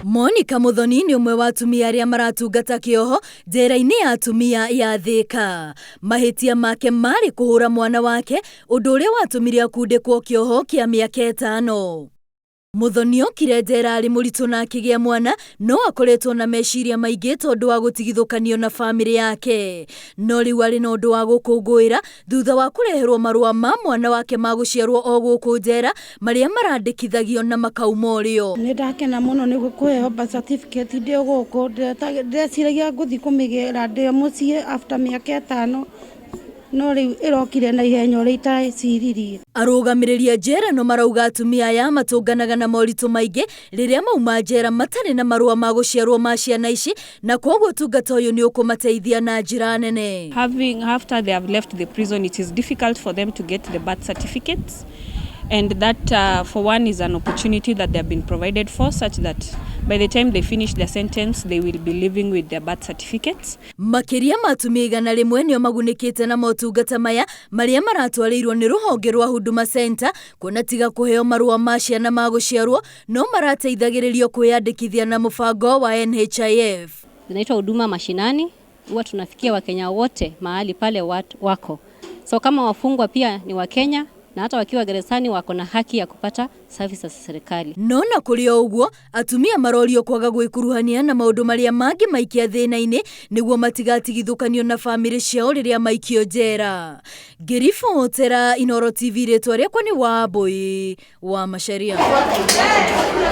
Monica Muthoni nĩ ũmwe wa atumia arĩa maratungata kĩoho njera-inĩ ya atumia ya Thika. Mahĩtia make marĩ kũhũra mwana wake, ũndũ ũrĩa watũmire akundĩkwo kĩoho kĩa mĩaka 5. Muthoni okire njera arĩ mũritũ na akĩgĩa mwana, no akoretwo na meciria maingĩ tondũ wa gũtigithũkanio na bamĩrĩ yake. No rĩu arĩ na ũndũ wa gũkũngũĩra thutha wa kũreherwo marũa ma mwana wake ma gũciarwo o gũkũ njera marĩa marandĩkithagio na makauma ũrĩo. Nĩ ndakena mũno nĩ kũheo birth certificate ndĩ o gũkũ. Ndĩreciragia ngũthiĩ kũmĩgĩra ndĩ mũciĩ after mĩaka 5, no rĩu ĩrokire na ihenya ũrĩa iteciririe. Arũgamĩrĩri a njera no marauga atumia aya matũnganaga na moritũ maingĩ rĩrĩa mauma njera matarĩ na marũa ma gũciarwo ma ciana ici, na koguo ũtungata ũyũ nĩ ũkũmateithia na njĩra nene. Having after they have left the prison, it is difficult for them to get the birth certificates, and that for one is an opportunity that they have been provided for, such that by the time they finish their sentence they will be living with their birth certificates. Makĩria ma atumia 100 nĩo magunĩkĩte na motungata maya marĩa maratwarĩirwo nĩ rũhonge rwa Huduma Center, kuona tiga kũheo marũa ma ciana ma gũciarwo no marateithagĩrĩrio kwĩyandĩkithia na mũbango wa NHIF. Zinaitwa huduma mashinani, huwa tunafikia Wakenya wote mahali pale wako. So kama wafungwa pia ni Wakenya na hata wakiwa gerezani wako na haki ya kupata services za serikali. No na kũrĩ o ũguo, atumia marorio kwaga gwĩkuruhania na maũndũ marĩa mangĩ maikia thĩna-inĩ nĩguo matigatigithũkanio na bamĩrĩ ciao rĩrĩa maikio njera. Ngĩribotera Inooro TV, rĩtwa rĩakwa nĩ Wambui wa Macharia.